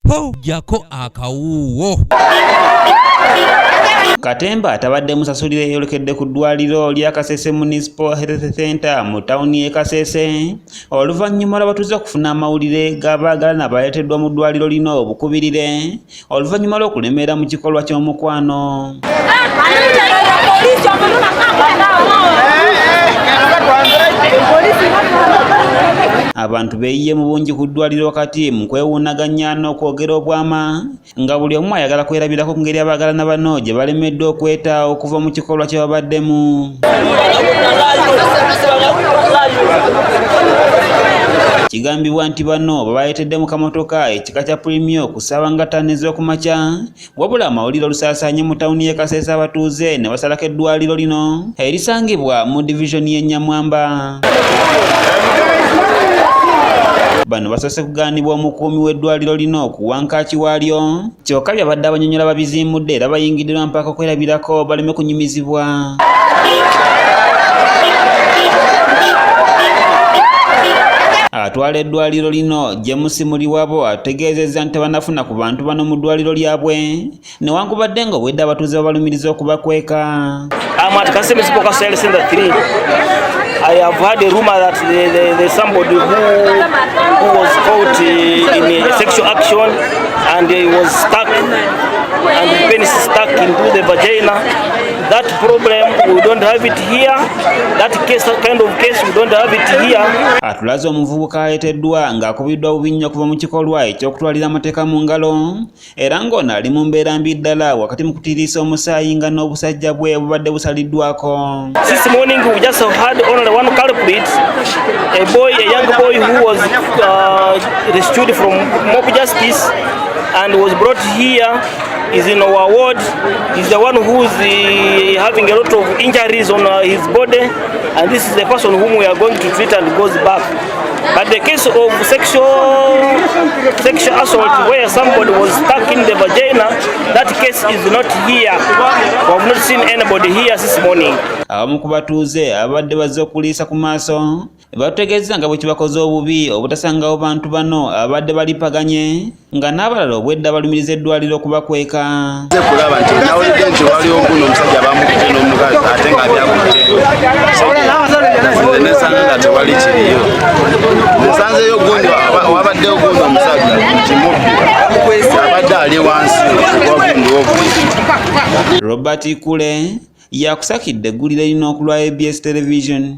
Ho, jako akawuuwo. Katemba atabadde musasulire eyolekedde ku ddwaliro lya Kasese Municipal Health Center mu tawuni y'e Kasese oluvannyuma lw'abatuuze okufuna amawulire g'abaagalana abaleeteddwa mu ddwaliro lino obukubirire oluvannyuma lw'okulemerera mu kikolwa ky'omukwano. Abantu beeyiye mu bungi ku ddwaliro wakati mu kwewuunaganya n'okwogera obwama nga buli omu ayagala kwerabirako ku ngeri abaagalana bano gye balemeddwa okweta okuva mu kikolwa kye babaddemu. Kigambibwa nti bano babaleetedde mu kamotoka ekika kya Premio ku ssaawa nga ttaano ez'okumakya, wabula amawulire olusaasaanye mu tawuni y'e Kasese abatuuze ne basalako eddwaliro lino erisangibwa mu divizoni y'e Nyamwamba. Bano basoose kugaanibwa omukuumi w'eddwaliro lino ku wankaaki waalyo, kyokka byabadde abanyonyola babiziimudde era bayingidde lwa mpaka okwerabirako baleme kunyumizibwa. Atwala eddwaliro lino James Muliwabo ategeezezza nti tebanafuna ku bantu bano mu ddwaliro lyabwe newankubadde nga obwedda abatuuze babalumiriza okubakweka. I'm at Kasese Municipal Council Health Center 3. I have had a rumor that there's somebody who was caught in a sexual action and he was stuck and the penis stuck into the vagina. That problem, we don't have it here. That case, that kind of case, we don't have it here. Atulaze omuvubuka aleeteddwa ng'akubiddwa bubi nnyo okuva mu kikolwa eky'okutwalira amateeka mu ngalo era ng'ono ali mu mbeera mbi ddala wakati mu kutiiriisa omusaayi nga n'obusajja bwe bubadde busaliddwako. This morning we just had only one culprit, a boy, a young boy who was rescued from mob justice and was brought here. Is in our ward. He's the one who's having a lot of injuries on his body, and this is the person whom we are going to treat and goes back. But the case of sexual assault where somebody was stuck in the vagina, that case is not here. We have not seen anybody here this morning. Abamu ku batuuze ababadde bazze okuliisa ku maaso batutegeezezza nga bwe kibakoze obubi obutasangawo bantu bano ababadde balipaganye nga n'abalala obwedda balumiriza eddwaliro okubakweka. Nze kulaba nti nawulidde nti waliwo guno omusajja bamukutte n'omukazi ate nga byakutte. Nze nesanga nga tewali kiriyo. Nsanzeyo gundi wabaddewo gundi omusajja nti mubbi abadde ali wansi wagundi wobuliri. Robert Kule yakusakidde eggulire lino okulwa ABS Television.